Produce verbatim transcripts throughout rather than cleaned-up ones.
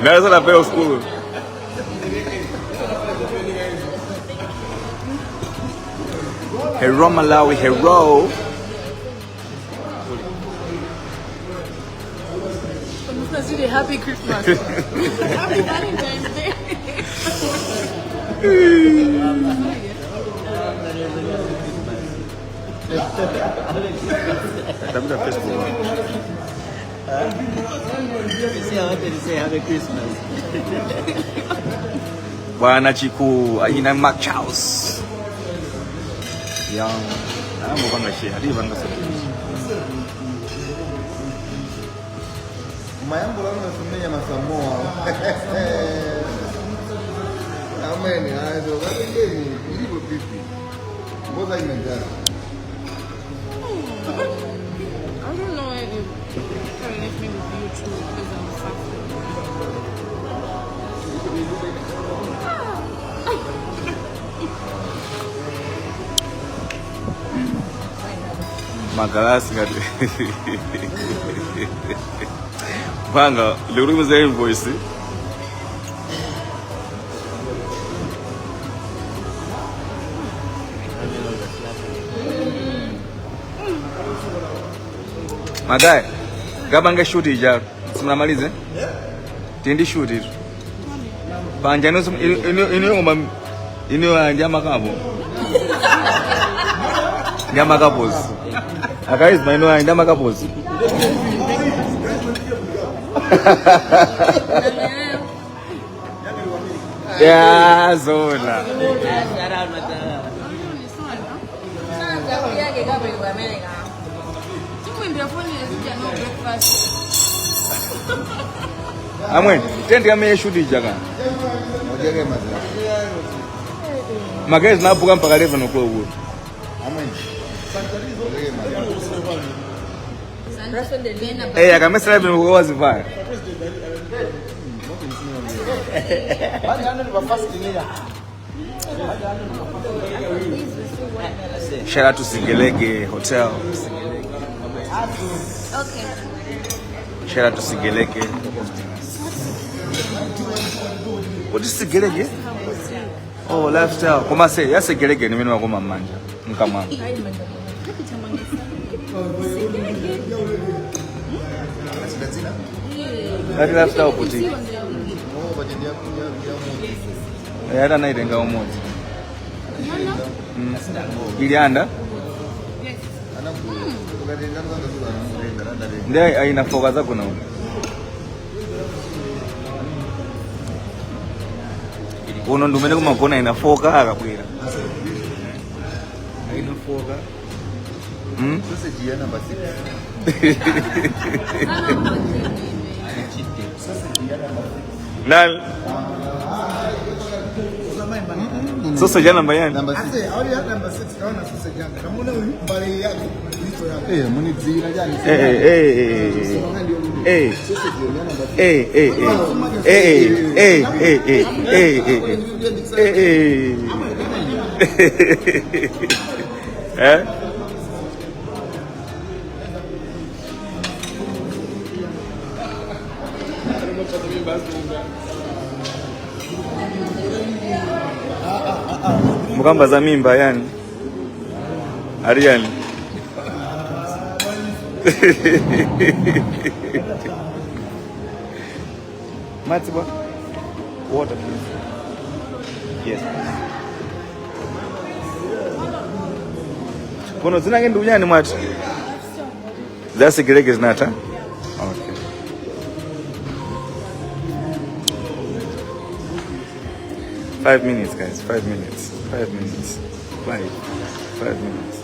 Nasa na pelo school. Hello, Malawi, hello. Happy Christmas. Happy Valentine's Day. Tafuta Facebook. Say, I wanted to say Happy Christmas. Bwana Chiku, ayina Mark Charles. Ya, ambo panga share, ati panga support. Mayambo lano tumenya masamoa. Amen. Ayo, katengeni, ilipo pipi. Mboza imejana. I don't know if you can left me with you too because I'm fasting. Magalasi ngati. Banga, ndikutumiza invoice. Magaya, kapange shoot ija, simunamalize? Tindi shoot itu. Panja ino, ino, ino, ino ngoma, ino, ah, ndi amakapo. Ndi amakapos. Akaizima ino, ah, ndi amakapos. Ya, zona. Amwe, tent yame shuti jaka. Mujeke mazira. Magezi nabuka mpaka eleven o'clock. Amwe. Mujeke mazira. Eh, akamesa eleven o'clock wazivaya. Bali ano ni ba fasting ya. Shout out to Sigelege Hotel. Shout out to Sigelege. What is Sigelege? Oh, lifestyle. Koma se, ya Sigelege ni mene wakoma manja. Mkamama. Ngati lifestyle kuti. Eh, hata naitenga umodzi. Mm. Ili anda? Ndi aina foka zako na uno. Uno ndumene kumagona ina foka akabwera. Aina foka. Hmm? Sausage ya number six. Nani? Sausage ya namba yani? Number six. Ase, auli ya number six, kaona sausage yanga. Kamuna uyu, mbale yake, liso yake. Eh, munidzira jani? Eh, eh, eh, eh, eh. Eh. Sausage ya number six. Eh, eh, eh. Eh, eh, eh, eh, eh, eh, eh. Eh, eh. Eh? Mukamba za mimba yani. Ali yani. Madzi bwa? Water, please. Yes, please. Kono zina nge ndi unyani mwati? Za Sigelege zinatha? Okay. Five minutes, guys. Five minutes. Five minutes. Five. Five minutes.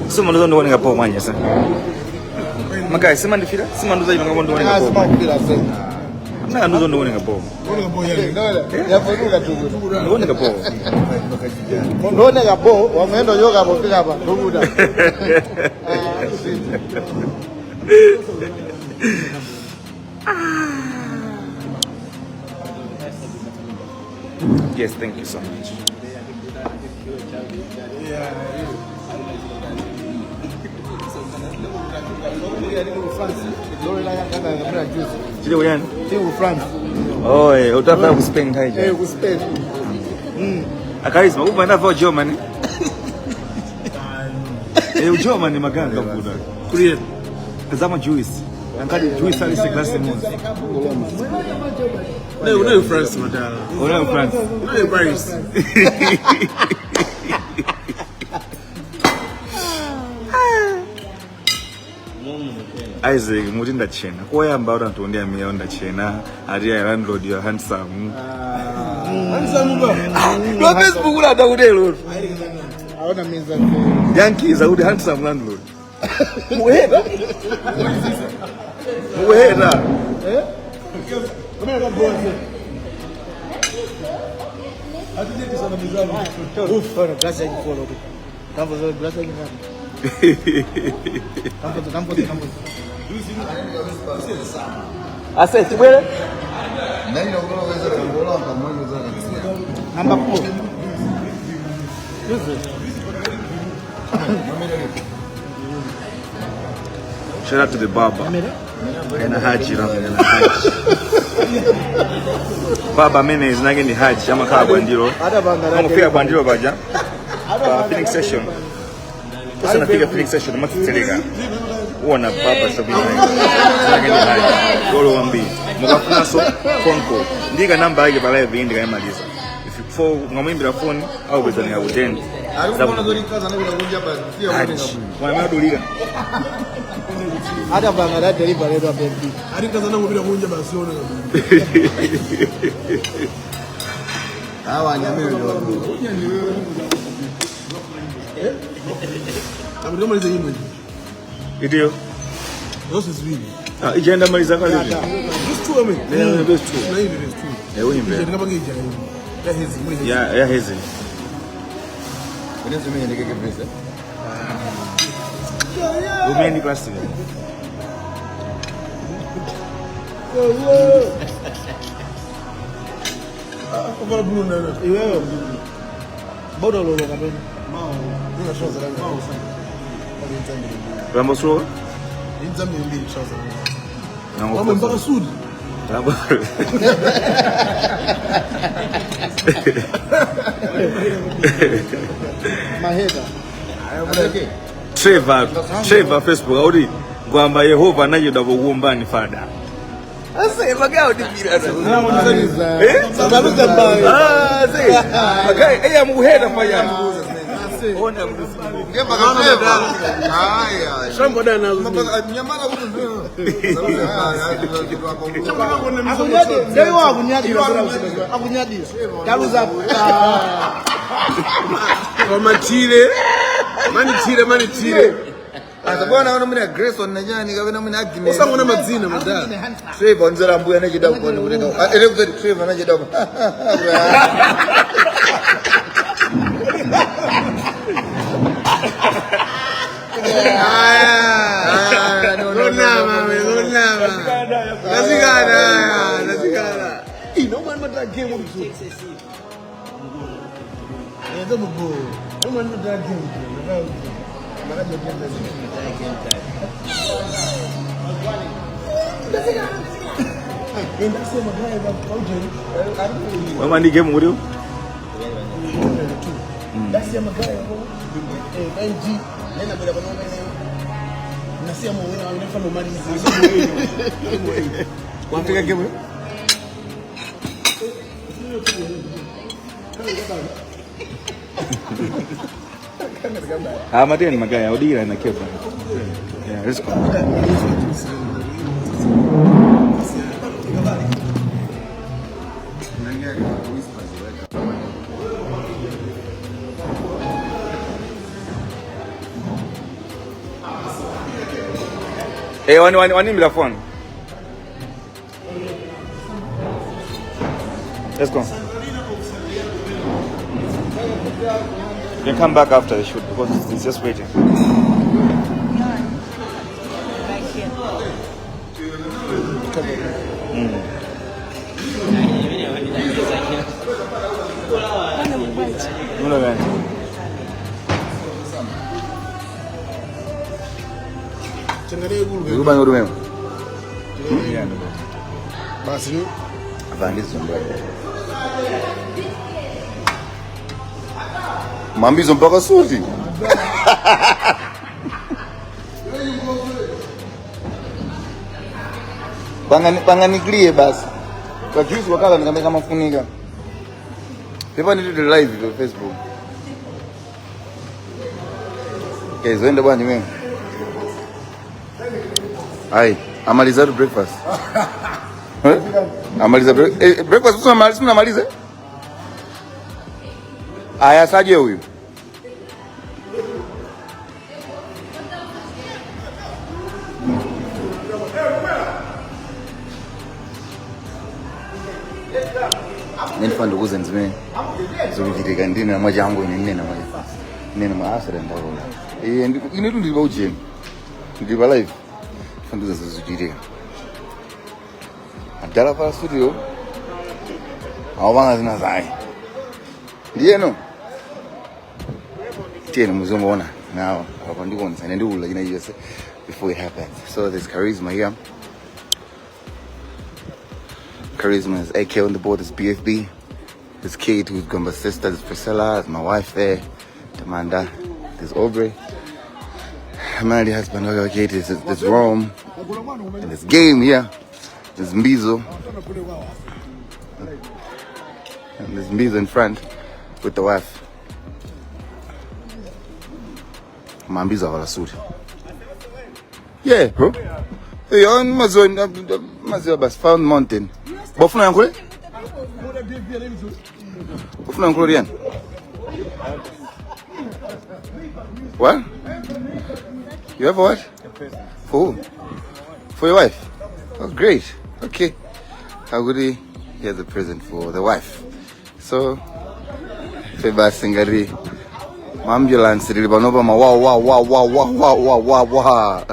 Sima nduzo ndiwoneka po manje sa. Makai, sima ndifira? Sima nduzo ino ndiwoneka po. Mna nduzo ndiwoneka po. Ndiwoneka po. Ndoneka po, wamwendo yoka pofika apa, ndukuda. Yes, thank you so much. Chile kuyani? Tili ku France. Oh, eh, utafika ku Spain, Niger. Eh, ku Spain. Mm. Akarisma, upa ndava u Germany. Eh, u Germany maganga kuda. Kuliye. Zama juice. Angati juice ali se glass moja. No, no, France, madala. Oh, no, France. No, Paris. Isaac, muti ndachena. Koyamba ura ntondi amira ndachena. Ari ya landlord ya handsome. Handsome ba. No Facebook ura da kutelo. Aona meza. Yankiza kuti handsome landlord. Muhera. Muhera. Eh? Uf, ora, glass ya chifolo. Kambo zo glass ya chifolo. Kambo, kambo, kambo. Ase, tibwere? Nani na kutoka kwa Israel, ngola kamwe zaka. Number four. This is Shout out to the barber. Ena Haji, la, ena Haji. Barber amene zina lake ndi Haji, amakhala Bwandiro. Amafika Bwandiro paja. Pa Phoenix Station. Usanafika Phoenix Station, matitseleka. Uona barber shop ina. Zina lake ndi Haji. Lolo wambi. Mukafunaso phone call. Ndika namba yake pa live iyi ndikayimaliza. If you call, ungamuimbira phone, au peza ni akutende. Ari kuona zoti mkazi anapita kunja pa, siya Haji. Kuoneka. Mwana mwana adulira. Hata panga na deliver letu baby. Ari mkazi anangopita kunja pa, siya kuoneka. Awa anyamiri ndo. Abri kama hizo imwe. Itiyo? Zose ziwiri. Ah, ijenda maliza kale. Verse two, amen. Yeah, verse two. Na hivi verse two. Eh, uimbe. Ijenda kama ija hivi. Ya hezi, mwe hezi. Ya, ya hezi. Unezo mimi ndikeke verse. Umeni class. Yo, yo. Ah, kwa Bruno, no, no. Iweyo. Bauta lolo kapena? Mau. Ina trouser langa. Mau sana. Kali nzambi. Rambo slow? Nzambi mbili trouser langa. Nango. Mama mpaka sudi. Rambo. Maheta. Trevor, Trevor Facebook, auti ngwamba Yehova anachedwa kukumbani fada. Ase, magaya utipira. Eh? Saluta mbayo. Ah, ase. Magaya, eya mukuhera paya. Ona kuti. Ngemba kapepa. Haya. Shamba dana. Nyamara kuti. Akunyadira, lero akunyadira. Akunyadira. Taluza. Kwa matire. Mani tire, mani tire. Asa bwana ono mune Grayson na nyani kapena mune Agnes. Usangona madzina madala. Trevor nzera mbuya na chidako kwani kutenga. Ah, ele kuti Trevor na chidako. Aya. Ah, no, no, no, no, no. Lonama, lonama. Lazikana, lazikana. Ino mwana mata game uri. Eh, don't go. Don't want to drag him. Wamandi game uri? Ndasiya magaya ko. Eh, N G. Nena bwera pano mene. Nasiya mu wina wangu nafano maliza. Kwafika game? Ah, mateni magaya, udira na kepa. Yeah, let's go. Eh, wani, wani, wani mira phone. Let's go. You can come back after the shoot because it's, it's just waiting. Mm. Uno gani? Urubani urumemo. Basi ni. Apa ndizo mbona. Mambizo mpaka suti. Pangani, pangani clear basi. Kwa juice wakala nikameka mafunika. Pepa ni live pa Facebook. Ke zoenda bwanji mimi. Ai, amaliza tu breakfast. Eh? Amaliza break, eh, breakfast suna maliza, suna maliza. Aya saje uyu. Nendifana ndikuze nzimene zikuchitika ndine na mwachangu ine nine na mwacha nine na mwa asada ndakona. Iye ndi- ine tu ndili pa ujeni. Ndili pa live. Fanduza zikuchitika. Adala pa studio. Awo banga zina zai. Ndiyeno. Tiyeni muzongoona nawo apo ndikuonesa ine ndiulula china chilichonse before it happens. So there's Charisma here. Charisma is A K on the board, there's B F B, there's Kate who's Gomba's sister, there's Priscilla, there's my wife there, Tamanda, there's Aubrey. My husband, okay, okay, there's, there's Rome, and there's Game here, there's Mbizo, and there's Mbizo in front with the wife. Mambizo avala suti. Yeah, bro. Hey, on maziwa, maziwa basi found mountain. Bofuna yankule? Bofuna yankule rian? What? You have a what? For who? For your wife? Oh, great. Okay. Akuti he has a present for the wife. So, ife basi ngati ma ambulance lili panopa ma wa wa wa wa wa wa wa wa wa.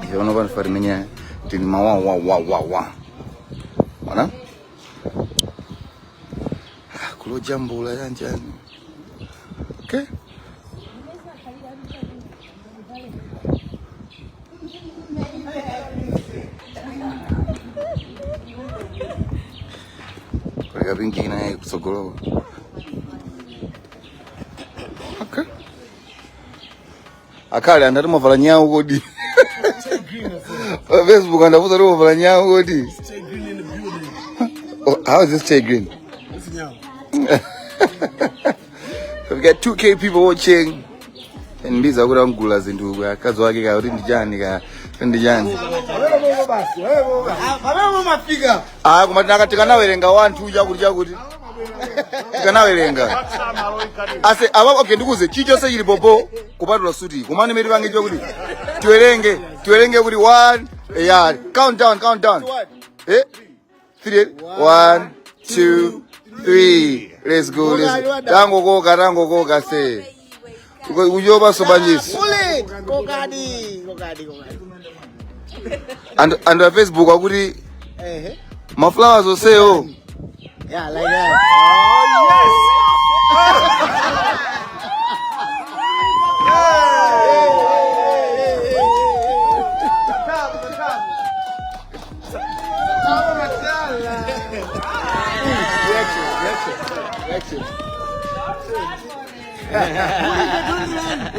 Ife panopa ndife limene tili ma wa wa wa wa wa. Ona? Ah, kulojambula yanjani. Okay? Kuli kapingi kina kutsogolo. Okay. Akale andati mwavala nyawu kodi? Pa Facebook andafusa kuti mwavala nyawu kodi? Oh, how is this chair green? We got two K people watching. And mbiza kuti angula zinthu kwa kazi wake ka kuti ndi chani ka ndi chani. Ah, koma tinaka tikanawerenga wanthu chakuti chakuti. Tikanawerenga. Ase aba, okay, ndikuze chicho se chili bobo kupatula suti. Kumane meti bange chakuti. Tiwerenge, tiwerenge kuti one, yeah, count down, count down. Eh? Three. One, two, three. Let's go, let's go. Tango koka, tango koka se. Uko- ujoba sobanjisi. Bullet. Kokadi, kokadi, kokadi. And and on Facebook akuti Eh. Ma flowers oseo. Yeah, like that. Oh, yes.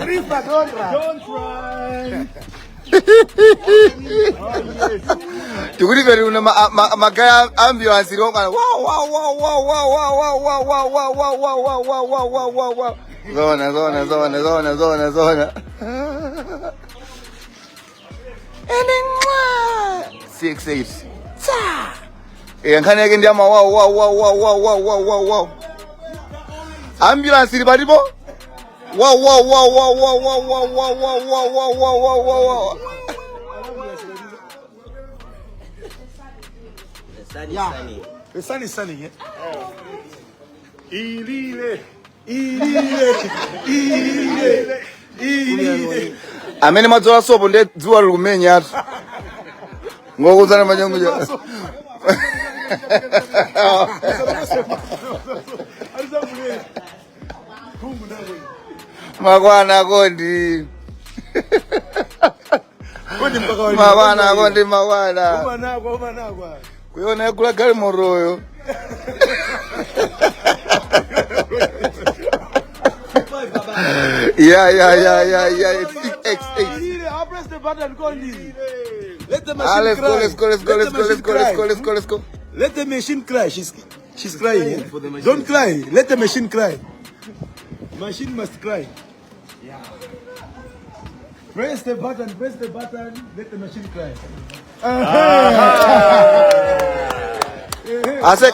Rifa, don't run. Don't run. Tikuti pali una ma- ma- magaya ambulance ilonga wow wow wow wow wow wow wow wow wow wow wow wow wow wow wow wow wow. Zona zona zona zona zona zona. Ene mwa six eight. Cha. Eh, nkhani yake ndi ama wow wow wow wow wow wow wow wow wow. Ambulance ili palipo. Wow wow wow wow wow wow wow wow wow wow wow wow wow wow. The sun is shining. The sun is shining, eh? Ilile. Ilile. Ilile. Ilile. Amene madzola sopo nde dzuwa likumenyatu. Ngokuzana manyangu ja. Makwana kondi. Kondi mpaka wali. Makwana kondi makwana. Umanakwa, umanakwa. Kuyona yakula gali moroyo. Yeah, yeah, yeah, yeah, yeah. It's X, X. Ile, I press the button, kondi. Let the Ah, machine let's go, cry. let's go, let's go, Let let's the go, machine let's go, let's cry. go, let's go, let's go. Let the machine cry. She's she's crying. Don't cry. Let the machine cry. Machine must cry. Press the button, press the button, let the machine cry. I said,